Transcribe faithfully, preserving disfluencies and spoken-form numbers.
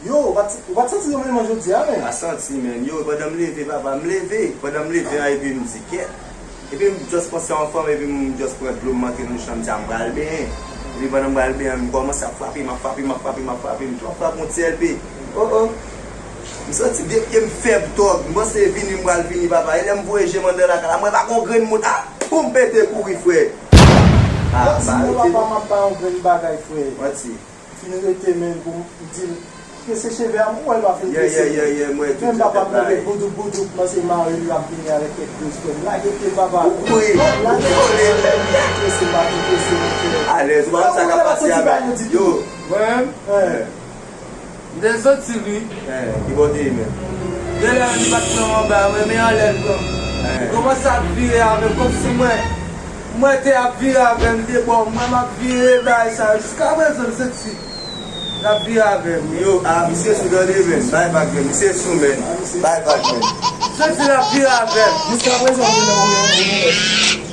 Yo, ou pa t, ou pa t santi zanmi mwen jodi a, men? Pa santi, men. Yo, pandan m leve, papa, m leve. Pandan m leve a, epi m di, kèt. Epi m just panse a yon fanm, epi m just pran dlo, m antre nan douch lan, m di, a m pral benyen. Epi pandan m pral benyen, m kòmanse ap frape, m ap frape, m ap frape, m ap frape, m ap frape yon ti L P. Oh, oh. M santi de pye m fèb, tòg. M panse vini, m pral vini, papa. E lè m voye je m anndan lakay la, m wè pa gen yon grenn moun. A! Poum pete kouri, frè. A, sa rete. Papa, m ap bay yon grenn bagay, frè. Manti. Fin rete, men, pou m di l, trese cheve a, m wè l pa fin trese. Yeah, yeah, yeah, yeah, m wè tout. Menm papa m, mete boudoup, boudoup, kòmanse mare li, ap vini avèk kèk douz frè m. Lage pye, papa. Ou kouri, ou kole. Trese, pa fin trese, monchè. Alèz, ou pa konn sa k ap pase avè yo. Mwen menm, m te santi li. Ki bò w te ye menm? Genlè li pa t pran m anba, men, men anlè l pran m. Li kòmanse ap vire avè m, kòmsi mwen, mwen te ap vire avè l de bò, mwen m ap vire bagay sa yo. Jiskaprezan, m santi l ap vire avè m. Yo, a, misye sou tande, men. Bay vag, men. Misye sou, men. Bay vag, men. M santi l ap vire avè m. Jiskaprezan, m nan yon